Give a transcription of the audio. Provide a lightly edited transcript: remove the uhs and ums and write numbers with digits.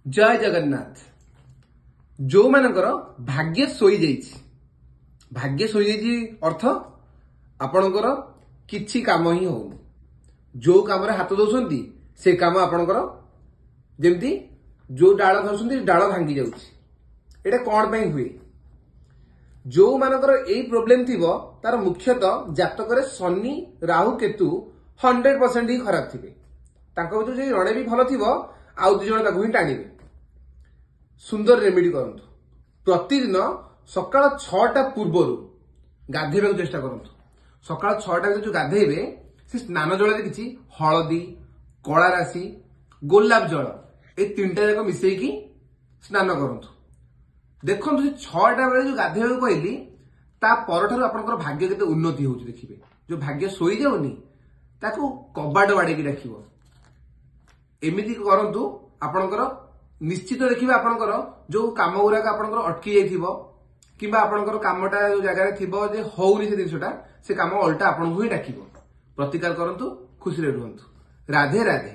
ଜୟ ଜଗନ୍ନାଥ। ଯୋଉମାନଙ୍କର ଭାଗ୍ୟ ଶୋଇଯାଇଛି, ଭାଗ୍ୟ ଶୋଇଯାଇଛି ଅର୍ଥ ଆପଣଙ୍କର କିଛି କାମ ହିଁ ହଉନି। ଯୋଉ କାମରେ ହାତ ଦଉଛନ୍ତି ସେ କାମ ଆପଣଙ୍କର ଯେମିତି ଯୋଉ ଡାଳ ଧରୁଛନ୍ତି ଡାଳ ଭାଙ୍ଗି ଯାଉଛି। ଏଇଟା କଣ ପାଇଁ ହୁଏ? ଯୋଉମାନଙ୍କର ଏଇ ପ୍ରୋବ୍ଲେମ ଥିବ ତାର ମୁଖ୍ୟତଃ ଜାତକରେ ଶନି, ରାହୁ, କେତୁ 100% ହିଁ ଖରାପ ଥିବେ। ତାଙ୍କ ଭିତରୁ ଯଦି ଜଣେ ବି ଭଲ ଥିବ, ଆଉ 2 ଜଣ ତାକୁ ହିଁ ଟାଣିବେ। ସୁନ୍ଦର ରେମିଡି କରନ୍ତୁ। ପ୍ରତିଦିନ ସକାଳ 6ଟା ପୂର୍ବରୁ ଗାଧେଇବାକୁ ଚେଷ୍ଟା କରନ୍ତୁ। ସକାଳ 6ଟା ଭିତରେ ଯୋଉ ଗାଧେଇବେ, ସେ ସ୍ନାନ ଜଳରେ କିଛି ହଳଦୀ, କଳା ରାଶି, ଗୋଲାପ ଜଳ ଏଇ 3ଟା ଯାକ ମିଶେଇକି ସ୍ନାନ କରନ୍ତୁ। ଦେଖନ୍ତୁ, ସେ 6ଟା ବେଳେ ଯୋଉ ଗାଧେଇବାକୁ କହିଲି, ତା ପରଠାରୁ ଆପଣଙ୍କର ଭାଗ୍ୟ କେତେ ଉନ୍ନତି ହଉଛି ଦେଖିବେ। ଯୋଉ ଭାଗ୍ୟ ଶୋଇଯାଉନି ତାକୁ କବାଟ ବାଡେଇକି ଡାକିବ। ଏମିତି କରନ୍ତୁ, ଆପଣଙ୍କର ନିଶ୍ଚିତ ଦେଖିବେ ଆପଣଙ୍କର ଯୋଉ କାମ ଗୁଡାକ ଆପଣଙ୍କର ଅଟକି ଯାଇଥିବ କିମ୍ବା ଆପଣଙ୍କର କାମଟା ଯୋଉ ଜାଗାରେ ଥିବ ଯେ ହଉନି ସେ ଜିନିଷଟା, ସେ କାମ ଅଲଟା ଆପଣଙ୍କୁ ହିଁ ଡାକିବ। ପ୍ରତିକାର କରନ୍ତୁ, ଖୁସିରେ ରୁହନ୍ତୁ। ରାଧେ ରାଧେ।